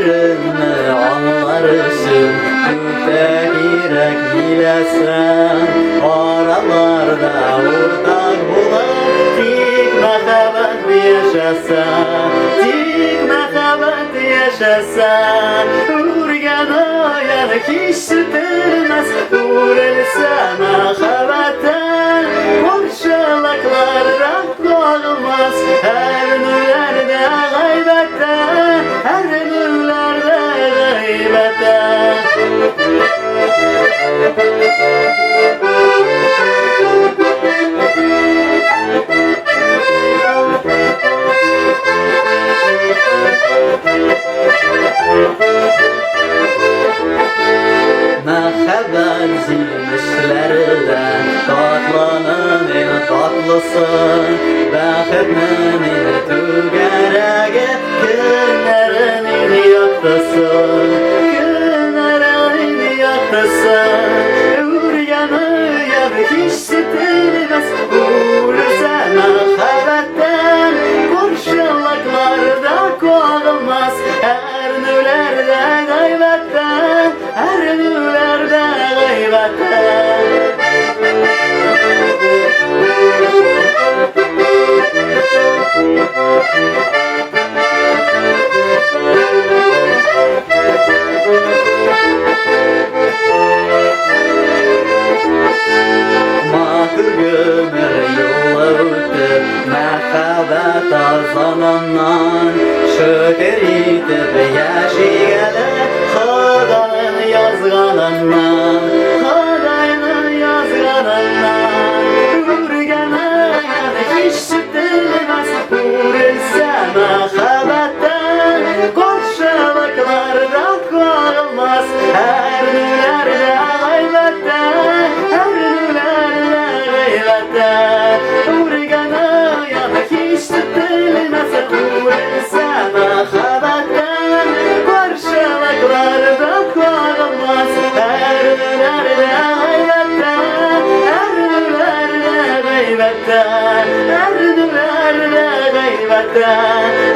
Кадеремне аңлар өчен күптә кирәк миләсәң. Араларда уртак булып, тик мәхәббәт яшәсә, тик мәхәббәт яшәсә. Үргән аяр һич сүтелмәс, үрелсә мәхәббәттән. Каршылыкларда кагылмас, әрнүләрдә гайбәттән, әрнүләрдә гайбәттән. Мәхәббәт җимешләре дә татлының иң татлысы, бәхетнең иң түгәрәге, көннәрен иң яктысы, көннәрен иң яктысы. Үргән ояр һич сүтелмәс, үрелсә мәхәббәттән, каршылыкларда кагылмас, әрнүләрдә гайбәттән, әрнүләрдә гайбәттән. Матур гомер юлы үтеп, мәхәббәт азаныннан шөкер итеп яшик әле Ходайның язганыннан, Ходайның язганыннан. Үргән аян һич сүтелмәс, үрелсә мәхәббәттән, каршылыкларда кагылмас, әрнүләрдә гайбәттән, әрнүләрдә гайбәттән. Үргән аян һич сүтелмәс, үрелсә мәхәббәттән, каршылыкларда кагылмас, әрнүләрдә гайбәттән, әрнүләрдә гайбәттән, әрнүләрдә гайбәттән,